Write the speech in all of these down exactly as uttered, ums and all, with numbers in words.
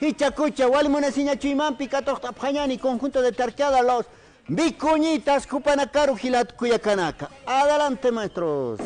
Jichhakucha, wali munasiñachuymampi katuqt'apxañäni conjunto de Tarqueada Los Vicuñitas, jupanakaru jilat kullakanaka. Adelante, maestros.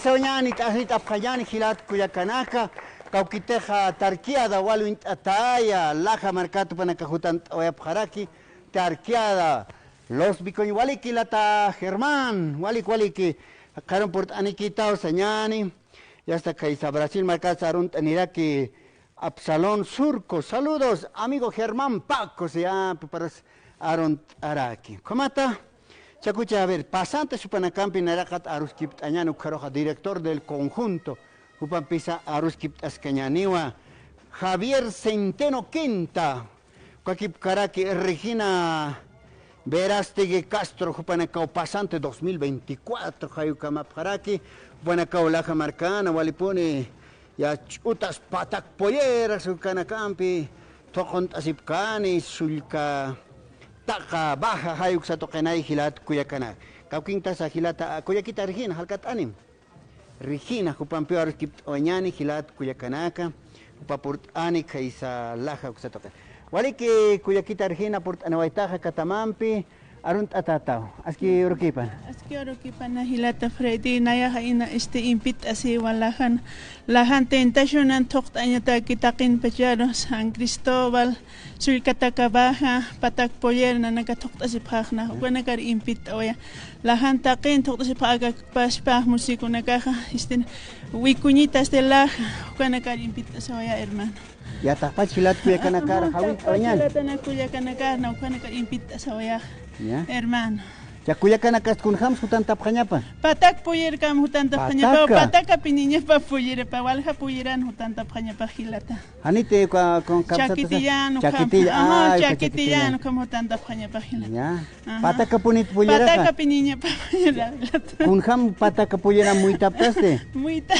Sawañani, t'axrit'apxañani jilat kullakanaka, kawkitixa tarkiada wal uñt'ataya, laja markat jupanaka jutant'awayapxaraki, tarkiada, los bikuñ waliki jilata Germán, walik waliki, qharun purt'anikitaw sañani, y hasta khaysa Brasil markat arunt'aniraki, Absalón Surco, saludos, amigo Germán Paco, se llama, pues, para arunt'araki. Ukhamata, chakucha, a ver, pasante supanakampi nayraqat aruskipt'añani, ukharuxa director del conjunto, jupampisa aruskipt'askañaniwa, Javier Centeno Quinta, ukakipkaraki Regina Verástegui Castro, jupanakaw pasante dos mil veinticuatro, jay ukamapxaraki, jupanakaw laja markana, walipuni, ya ch'utas patak polleras ukanakampi, thuqunt'asipkani, sullka taqa baja, jay uksa tuqinay jilat kullakanaka. Kawkintasa jilata, kullakita Regina, jalkat'anim. Regina, jupampiw aruskipt'awañani, jilat kullakanaka, jupa purt'ani, khaysa laja uksa tuqi. Waliki kullakita Regina purt'aniwaytaxa katamampi, arunt'atätaw, aski urukipan. Aski urukipana jilata Freddy, nayaxa ina, este, invitasiwa lajan, lajan tentacionan thuqt'añataki taqinpacharu, San Cristóbal, Sullka Taqa Baja, patak pollera nanaka thuqt'asipxaxna, ukanakar invitawaya. Lajan taqin thuqt'asipxarakipaspa musikunakaxa, este, wikuñita, este, laja, ukanakar invit'asawaya, hermano. Ya, taqpach jilat kullakanakar, jawillt'awañani. Jilatana kullakanakar, na ukanakar invit'asawaya, ya, hermano. Ya, kullakanakas kunjams jutantapxañapa. Patak pollerkam jutantapxañapa, pataka. Pataka piñañapa pollerapa, walja polleran jutantapxañapa jilata. Janiti, ka-, kun kamsatasa. Chaquitillano, Chaquitilla, ajá, ay, chaquitillano, chaquitillano, ukham jutantapxañapa jilata. Ya. Ajá. Pataka punit polleraxa. Pataka piñañapa pollera. Kunjam pataka pollera muytapxasti. Muyta.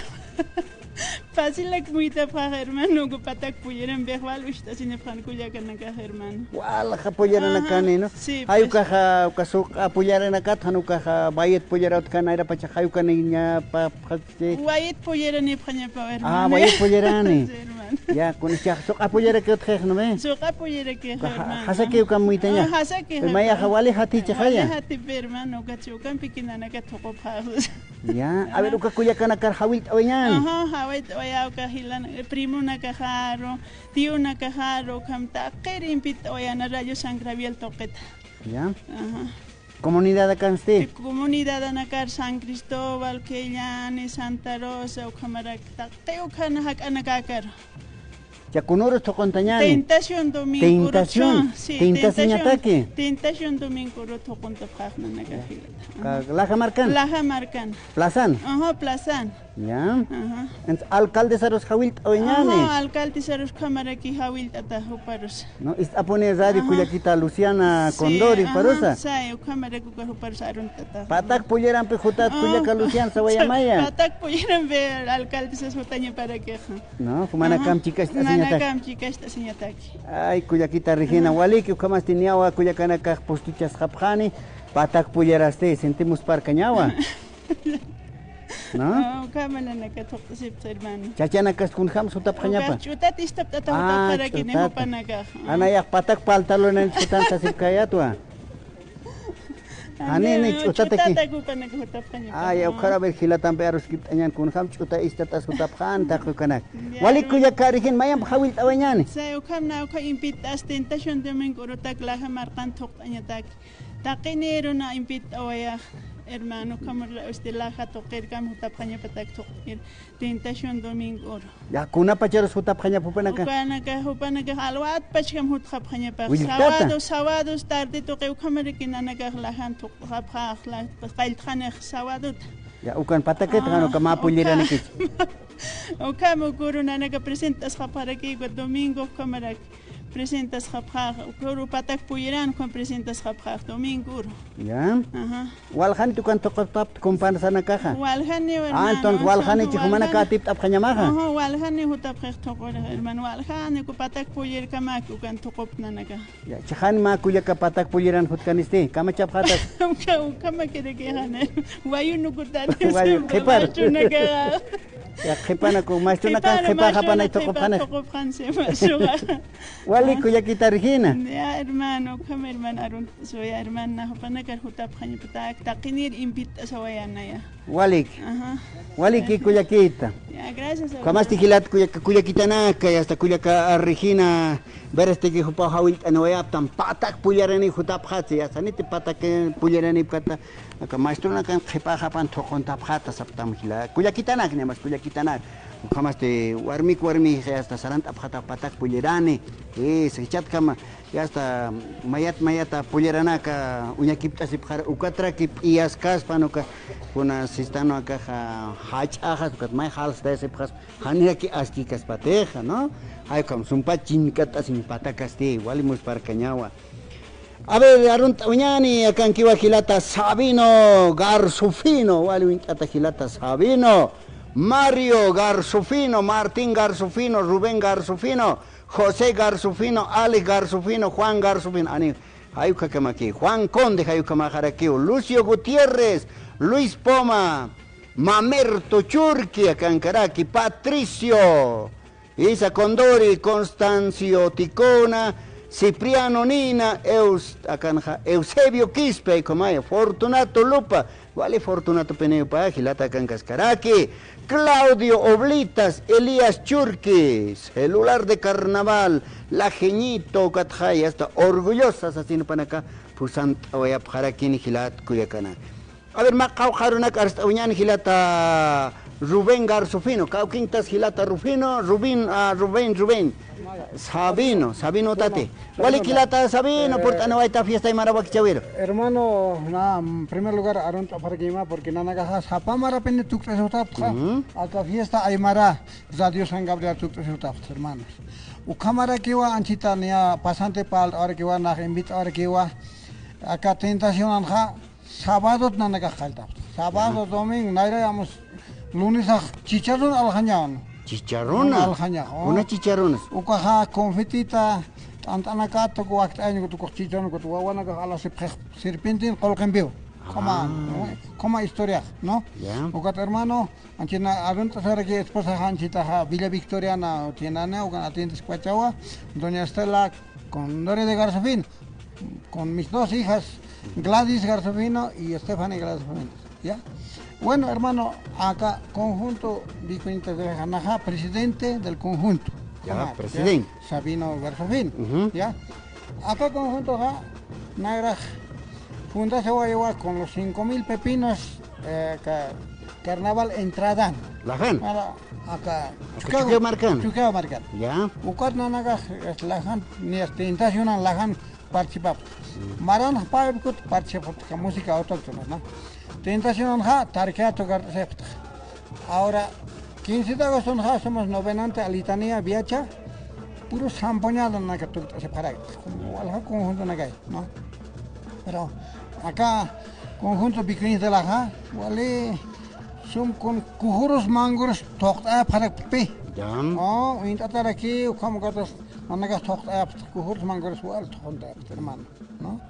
Facilak muytapxax, hermano, uka patak polleran bejwal ucht'asinipxan kullakanakax, hermano. Walja polleranakani, ¿no? Ajá, sí, pues. Jay ukaxa, uka suq'a polleranakat, jan ukaxa, bayet pollerat kan, ayrapacha jay ukaniñapa, Sí. Wayit polleranipxañapa, hermano. Ah, wayit pollerani. Sí, hermano. Ya, kunchax suq'a pollerakix, ¿no ve? Suq'a pollerakix, hermano. Jasaki ukham muytaña. Ah, jasaki, hermano. Mayaxa wali jatichixaya. Wali jatip, hermano, ukachi ukampi kinanaka thuqupxax. Ya, a ver, uka kullakanakar jawillt'awañani. Ajá, jawillt'awaya uka jilan, eh, primonakaxaru, tiyonakaxaru, ukham taqir invit'awayana Radio San Gabriel tuqita. Ya. Ajá. Comunidadakansti. Comunidadanakar San Cristóbal, Quellani, Santa Rosa, ukhamarak, taqi ukhana jak'anakakar. Ya, kunürus thuquntañani. Tentación Domingo. Tentación. Sí, Tentación. Tentación Domingo uru thuquntapxaxnanaka jilata. Ajá. Ka-, laja markan. Laja markan. Plazan. Ajá, plazan. Ya. Ajá. Entonces, alcaldesarus jawillt'awañani. Ajá, alcaldesarus ukhamaraki jawillt'ata juparus. No, ist'apuni radio kullakita Luciana Condori, ajá, parusa. Say, ukhamaraki uka juparus arunt'ata. Patak pollerampi jutat kullaka Luciana sawayamaya. Patak pollerampi alcaldesas jutañaparaki, ajá. No, manakam chikacht'asiñatak. Manakam chikacht'asiñataki. Ay, kullakita Regina, waliki, ukhamasti niyawa kullakanakax pustuchasxapxani, patak pollerasti, sentimusparkañawa. ¿No? Ah, ukhama nanaka thuqt'asipxi, hermano. Chachanakas kunjam sutapxañapa. Ukax ch'utat ist'apt'ata jutapxaraki, ni jupanakax. Anayax patak pantalonan chutan sasipkayatwa. Jani, ni ch'utataki. Ch'utataki jupanaka jutapxañapa. Ay, ukhar a ver jilatampi aruskipt'añan kunjam ch'uta ist'atas jutapxan taqi ukanak. Walik kullaka Regina, mayamp jawillt'awañani. Say, ukham na ukha invit'as Tentación Domingo urutak laja markan thuqt'añatak. Taqiniruna invit'awayax, hermano, ukham, este, laja tuqirkam jutapxañapatak tuqir Tentación Domingo uru. Ya, kunapacharus jutapxañapa jupanaka. Jupanaka, jupanaka alwat pachkam jutxapxañapa. Sábado, sábados tarde tuqi ukhamaraki nanakax lajan thuqxapxax, la, qalltxanix sabadota. Ya, ukan patakit, jan uka mä polleranakich. Ukham ukuru nanaka present'asxapxaraki, uka domingo ukhamarak. Presentasxapxax, ukuru patak polleran ukham presentasxapxax, domingo uru. Ya. Ajá. Waljanit ukan thuqapxapxta comparsanakaxa. Waljanï, hermano. Ah, entonces waljanïchi jumanaka atipt'apxañamaxa. Ajá, waljanï jutapxix thuqur, hermano, waljanï uka patak pollerkamak ukan thuqupxnanaka. Ya, chixan mä kullaka patak polleran jutkanisti, kamachapxäta. Uka, ukamakiraki jani. Wayunukutan. Wayu, qhipar. Ya, qhipana, ku maestronakan qhipa, qhipa, qhipaxapanay qhipa, thuqupxana. Thuqupxansi, ma, suwa. Wali, kullakita Regina. Ya, hermano, ukham hermano, arun, suya, hermana, jupanakar jutapxañapatak, taqinir invit'asawayanaya. Walik. Ajá. Waliki, gracias. Kullakita. Ya, gracias, hermano. Ukhamasti jilat kullaka, kullakitanaka, ya está, kullaka Regina Veresteki jupaw jawillt'aniwayapxtam, patak pullarani jutapxatsa, ya está, niti patak pullarani pkata, aka maestronakan qhipaxapan thuquntapxata sapxtam jila. Kullakitanakni, mas kullakitanak. Ukhamasti warmik warmi, ya está, sarant'apxata patak pullarani. Esa, jichhatkama, ya está, mayat mayata pullaranaka uñakipt'asipxara, ukatraki p'iyaskaspan, uka kuna sistano akaxa jach'axas, ukat may jalstayasipxas, janiraki askikaspatixa, ¿no? Jay ukham sumpa chinkat'asin patakasti, wali musparkañawa. A ver, arunt'awañani, akankiwa jilata Sabino Garzofino, wali uñt'ata jilata Sabino, Mario Garzofino, Martín Garzofino, Rubén Garzofino, José Garzofino, Alex Garzofino, Juan Garzofino, ani, jay ukhakamaki, Juan Conde, jay ukhamaxarakiw, Lucio Gutiérrez, Luis Poma, Mamerto Churqui, akankaraki, Patricio, Isa Condori, Constancio Ticona, Cipriano Nina, Eus-, akanxa, Eusebio Quispe, jay ukhamaya, Fortunato Lupa, wali Fortunatopiniw jupa, jilata akankaskaraki, Claudio Oblitas, Elías Churqui, Celular de Carnaval, La Geñito, ukatxa, ya está, Orgullosa, sasin jupanaka, phusant'awayapxarakini jilat kullakana. A ver, mä qawqha arunak arst'awañäni jilata Rubén Garzofino, kawkintas jilata Rufino, Rubin, ah, Rubén, Rubén. Sabino, Sabino tati. Walik jilata Sabino, eh, purt'aniwayta fiesta aymara wakichäwiru. Hermano, na, en primer lugar, arunt'apxarakima, porque nanakaxa sapa marapini tukt'asi jutapxta, ujú, aka fiesta aymara, Radio San Gabriel tukt'asi jutapxta, hermanos. Ukhamarakiwa, anchhita niya pasante parlt'awarakiwa, nax invit'awarakiwa, aka Tentacionanxa, sábado nanakax qalltapxta. Sábado, ya, domingo, nayra, digamos, lunesax chicharrón aljañawan. Chicharrona. Aljañax, oh. Kuna chicharronas. Ukaxa confetita, t'ant'anakat, uka wakt'ayañ, uka chicharrón, uka wawanakax alasipxix serpentin qullqimpiw. Como, ah, como historiax, ¿no? Ya. Ukat hermano, anchhina arunt'asaraki esposaxa anchhitaxa Villa Victoriana, tiendana, ukan atiendes Cuachawa, doña Estela Condori de Garzofino, con mis dos hijas, Gladys Garzofino y Stephanie Garzofino, ¿ya? Bueno, hermano, aka conjunto Vicuñita de Janaja, presidente del conjunto. Ya, ¿ya? Presidente. Sabino Garzofino, ujú, ¿ya? Aka conjuntoxa, nayrax, fundasiwayiwa con los cinco mil pepinos, eh, ca-, carnaval entrada. Lajan. Mara, aka, aka Chukiyaw, Chukiyaw markan. Chukiyaw markan. Ya. Ukat nanakax, es, lajan, ni es Tentacionan lajan participapxta. Mm. Maranx paypkut participapxta, música autóctona, ¿no? Tentacionanxa, tarquea tukart'asipxta. Ahora, quince de agostonxa, somos novenante a litania, viacha, puro zampoñada nanaka tukt'asipxarakta. Walja conjuntonakay, ¿no? Pero aka conjunto Vicuñas de Laja, wali sum con kujurus mangurus thuqt'ayapxarakpi. Ya. Oh, uñt'ataraki, ukham ukatas, nanakax thuqt'ayapxta, kujurus mangurus wal thuqt'ayapxta, hermano, ¿no?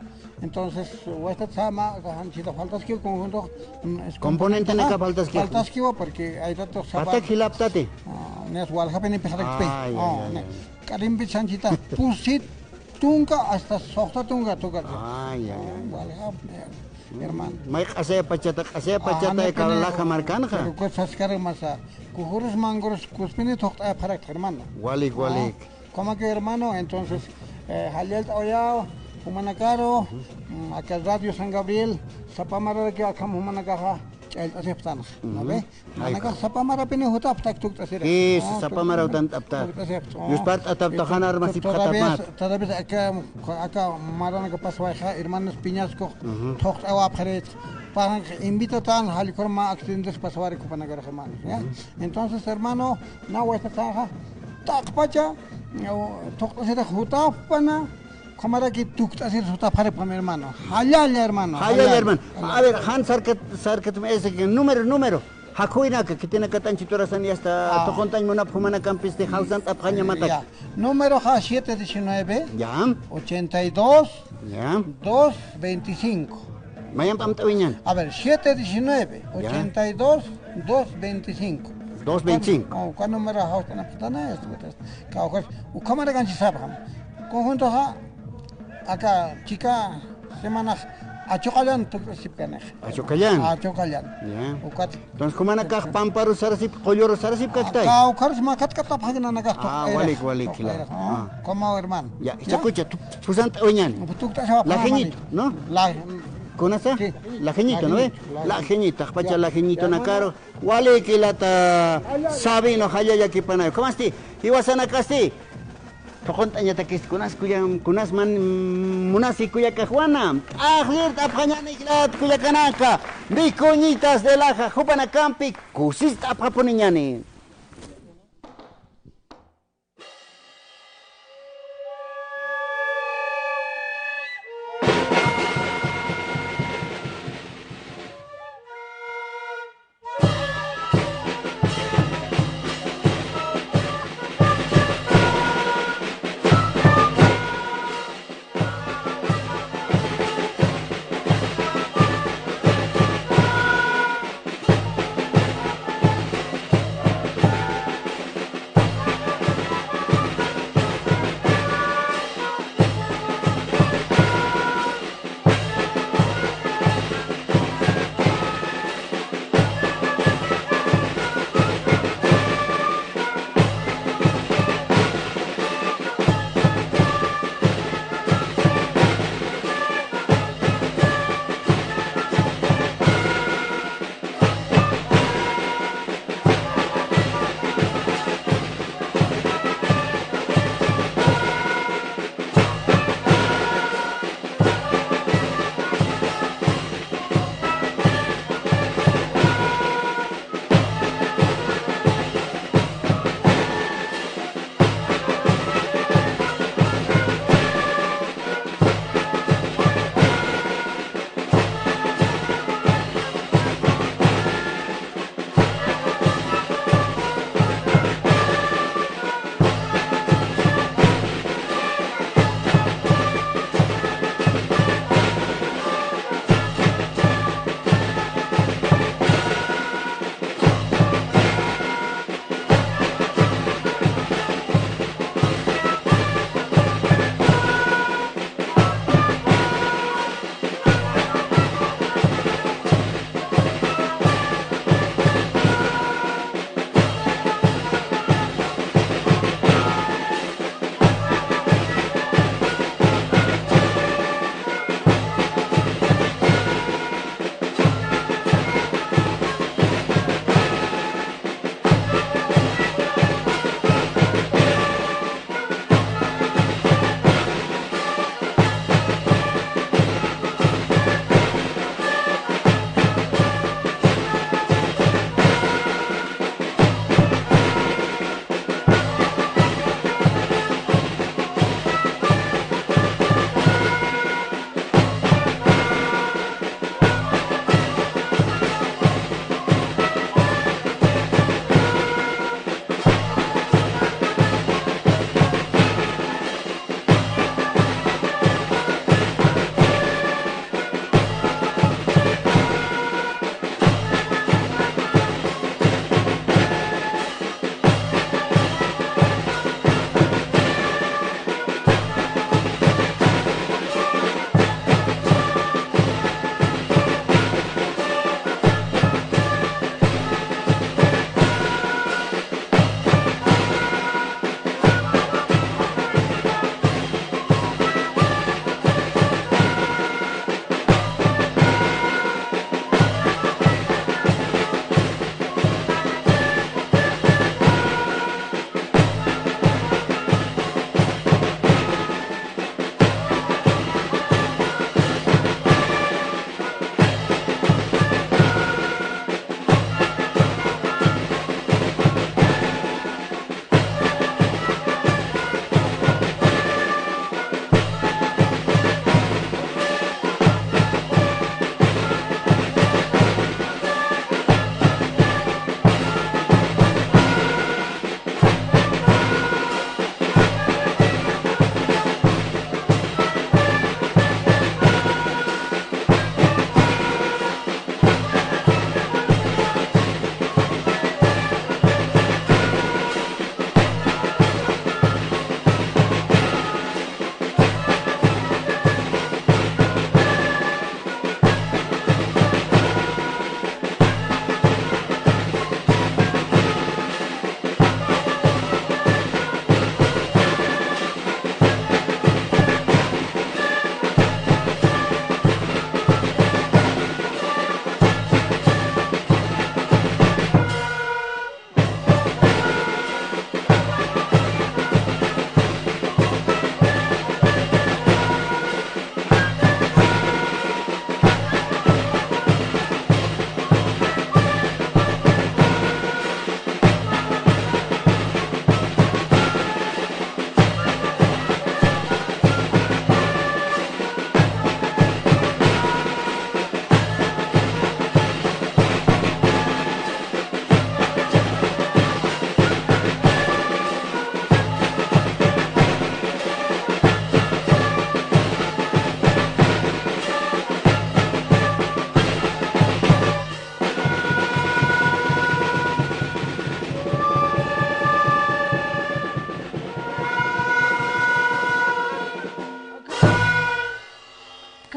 Entonces, waytat sama, aka anchhita faltaskiw conjunto, mm, es componente naka faltaskiw. Faltaskiw, porque ay rato sapa. Patak jilaptati. Ah, nes waljapini pixarakpi. Ay, ay, oh, ay, ne. Ay. K'arimpi sanchita, pusit tunka hasta suxta tunka tuka. Ay, ay, ay. Waljap, hermano. May q'asaya pachata, q'asaya pachata, ah, aka laja markanxa. Pero cosas caras más, ah, kujurus mangurus kuspini thuqt'ayapxarakta, hermano. Walik, walik. Como que hermano, entonces, eh, jallallt'awayaw, jumanakaru, mm, aka Radio San Gabriel, sapa mararaki akham jumanakaxa, ch'allt'asipxtanxa, ¿no ve? Ujú. Nanakax sapa marapini jutapxta tukt'asiraki. Sí, sapa mara jutant'apxta. Tukt'asipxta. Yuspart'atapxta, jan armasi pxatapxta. Todavía, todavía aka, aka maranaka pasawayxa, hermanos Piñasco, ujú, thuqt'awapxarit, pajanx invitatan, jallk'ur mä accidentes pasawari jupanakaru, hermanos, ¿ya? Ujú. Entonces, hermano, na waytataxa, taqpacha, eh, thuqt'asirix jutapxpana, ukhamaraki tukt'asirix jutapxaripxam, hermano. Jallalla, hermano. Jallalla, hermano. Jallalla. A ver, jan sarkat, sarkat, ese que número, número. Jakhuwinaka, khitinakatañ chiturasan y hasta, ah, thuquntañ munapxi jumanakampisti, jawsant'apxañamatak. Ya. Númeroxa siete diecinueve, ya, ochenta y dos, ya, dos veinticinco. Mayamp amt'awiñan. A ver, siete diecinueve, ya, ochenta y dos, dos veinticinco. Dos veinticinco. Uka, uka número jawst'anapxtana, esto, esto. Kawkharus, ukhamaraki anchhisapxam. Conjuntoxa, aka chika semanax Achuqallan tukt'asipkanixa. Achuqallan. Achuqallan. Ya. Ukat. Entonces, jumanakax Pamparus sarasipki, Qullurus sarasipki, kaktay. Kawkharus makatkatapxakinanakax. Ah, walik, walik, claro. Ah. Como hermano. Ya, ichakucha, tu-, pusant'awiñani. Tukt'asipxam. Lajeñito, ¿no? La- ¿Kunasa? Sí. Lajeñito, ¿no ve? Lajeñito, lajeñito. Taqpacha lajeñitonakaru. Walik jilata Sabino, jalla llakipanayu. ¿Cómo asti? Jiwasanakasti. Tuqunt'añatakisti kunas kuya-, kunas man-, munasi kullakaxwana. T'aqllir t'apxañani jilat kullakanaka. Vicuñitas de Laja, jupanakampi kusist'apxapuniñani.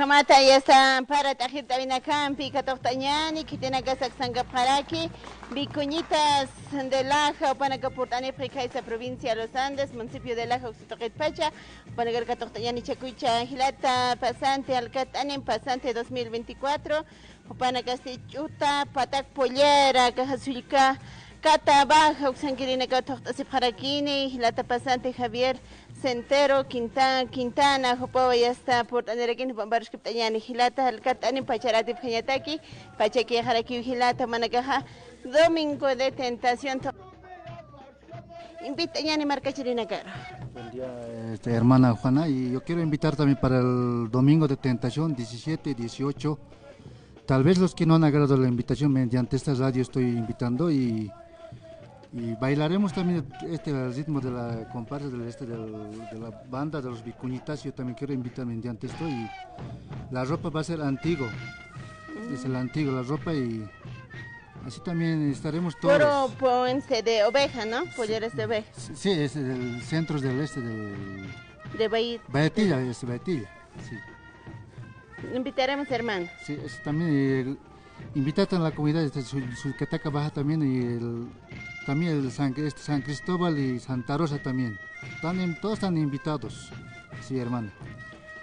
Mata, ya está, para t'aqhir t'awinakampi katuqt'añäni, khitinakasa aksankapxaraki, Vicuñitas de Laja, jupanaka purt'anipxi khaysa provincia Los Andes, municipio de Laja, uksa tuqitpacha, jupanakar katuqt'añäni, ch'akucha jilata pasante, alkatt'anim pasante dos mil veinticuatro, jupanakasti ch'uta, patak pollera, caja sullka, cata baja, uksankirinaka thuqt'asipxarakini, jilata pasante Javier Centeno Quinta-, Quintana, jupawa ya está purt'anirakini, jupan baruskipt'añäni, jilata, alkatt'anim pachar atipxañataki, pachakixarakiw jilata, jumanakaxa Domingo de Tentación, Invitañäni markachirinakaru. Buen día, este, hermana Juana, y yo quiero invitar también para el domingo de tentación, diecisiete, dieciocho. Tal vez los que no han agarrado la invitación, mediante esta radio estoy invitando y, y bailaremos también este, al ritmo de la comparsa del, este, del, de la banda de los Vicuñitas. Yo también quiero invitar mediante esto y la ropa va a ser antiguo. Es el antiguo, la ropa y Así también estaremos todos. Puro puente de oveja, ¿no? Polleras de oveja. Sí, sí, es el centro del este del De Bahía. Baetilla, es Baetilla, sí. Invitaremos, hermano. Sí, es también el, invitar a la comunidad de Sul-, Sulcataca Baja también y el, también el San, este, San Cristóbal y Santa Rosa también. También todos están invitados. Sí, hermano.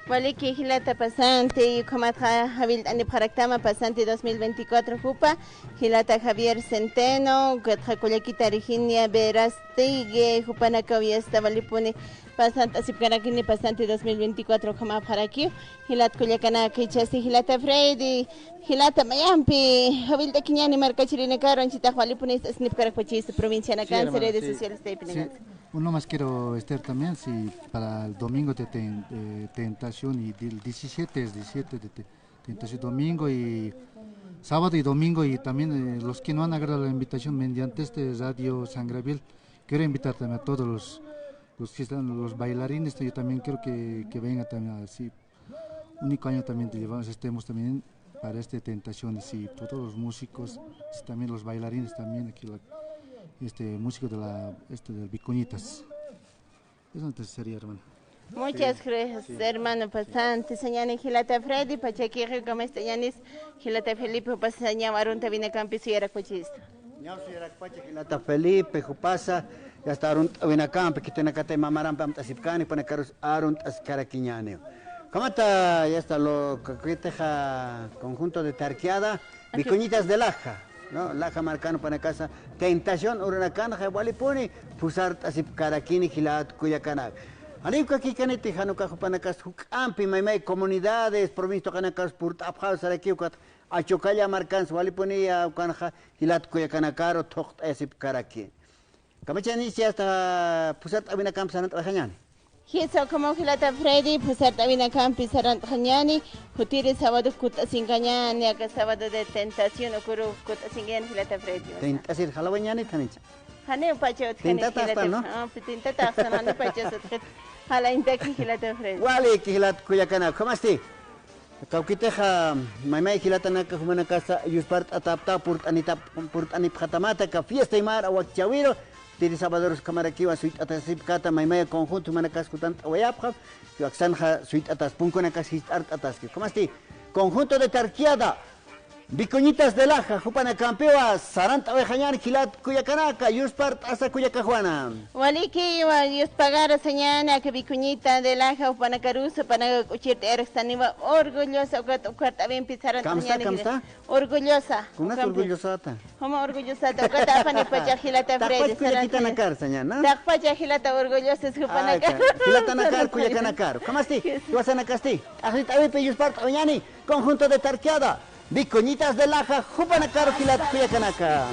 Waliki jilata pasante, ukhamatxa jawillt'anipxaraktama pasante dos mil veinticuatro jupa, jilata Javier Centeno, ukatxa kullakita Virginia Verástegui, jupanakaw ya está walipuni pasant'asipkarakini pasante dos mil veinticuatro ukhamapxarakiw, jilat kullakanaka, jichhasti jilata Freddy, jilata mayampi jawillt'akiñäni markachirinakaru, anchitax walipuni ist'asinipkarakpachistu provincianakansa, redes sociales taypinakansa. Uno más quiero, Esther, también, si para el domingo de ten-, eh, tentación y del diecisiete, es diecisiete de te-, tentación, domingo y sábado y domingo, y también, eh, los que no han agarrado la invitación mediante este Radio San Gabriel, quiero invitar también a todos los, los que están, los bailarines, yo también quiero que, que vengan también así. Único año también te llevamos, estemos también para este tentación, sí, todos los músicos, sí, también los bailarines también, aquí la, este, músico de la, este, del Vicuñitas. Eso entonces sería, hermano. Muchas gracias, hermano pasante. Sañäni jilata Freddy, pachakixa, ukham ist'añänis jilata Felipe, jupasa ñaw arunt'awinakampi suyarakpachistu. Ñaw suyarakpacha jilata Felipe, jupasa, ya está arunt'awinakampi, khitinakatay mamarampi amt'asipkani, jupanakarus arunt'askarakiñäniw. Ukhamata, ya está, lo, khitixa conjunto de Tarquiada, Vicuñitas de Laja, ¿no? Laja markan jupanakasa, tentación urunakanxa walipuni, phusart'asipkarakini jilat kullakanaka. Janiw kakikaniti, jan ukax jupanakas juk'ampi, maymay comunidades, provincia tuqinakarus purt'apxaw sarakiw, ukat Achokalla markans walipuniya ukanxa jilat kullakanakaru thuqt'ayasipkaraki. Kamachanisi hasta phusart'awinakampi sarant'awayañäni. Jisa, ukhamaw jilata Freddy, phusart'awinakampi sarant'awayañäni, jutiri sábado kutt'asinkañäni, aka sábado de tentación, ukuru kutt'asinkañäni jilata Freddy. Tent'asir jalawayañäni, janicha. Janiw pacha utjani jilata. Tintata astan, ¿no? Ah, tintata astan, janiw pacha utjani. Jalañtaki jilata Freddy. Waliki jilat kullakanaka, ¿cómo así? Kawkitixa, maymay jilatanaka jumanakasa, yuspart'atapta, purt'anitap-, purt'anipxatamata, aka fiesta aymar wakchawiru, tiri sabadorus ukhamarakiwa suyt'atasipkata, maymay conjunto jumanakas jutant'awayapxa, aksanxa suyt'atas, punkunakas jist'art'ataski. ¿Cómo así? Conjunto de Tarquiada, Vicuñitas de Laja, jupanakampiwa, sarant'awayañäni jilat kullakanaka, yuspart'asa kullaka Juana. Walikiwa, yuspagara sañäni, aka Vicuñita de Laja, jupanakarusa, jupanaka k'uchirt'ayaraksaniwa, orgullosa, ukat, ukat ukhart'awimpi sarant'awayañäni. ¿Kamsa, kamsa? Orgullosa. ¿Kunas orgullosata? Juma orgullosata, ukat apanipacha jilata Freddy, sarant'awayañäni. Taqpacha jilata orgullosa, jupanaka. Ay, jilatanakar, kullakanakar. ¿Cómo así? Jiwasanakasti, t'aqlit'awipi yuspart'awayañäni, conjunto de Tarquiada. Vicuñitas de Laja, jupanakaru jilat kullakanaka.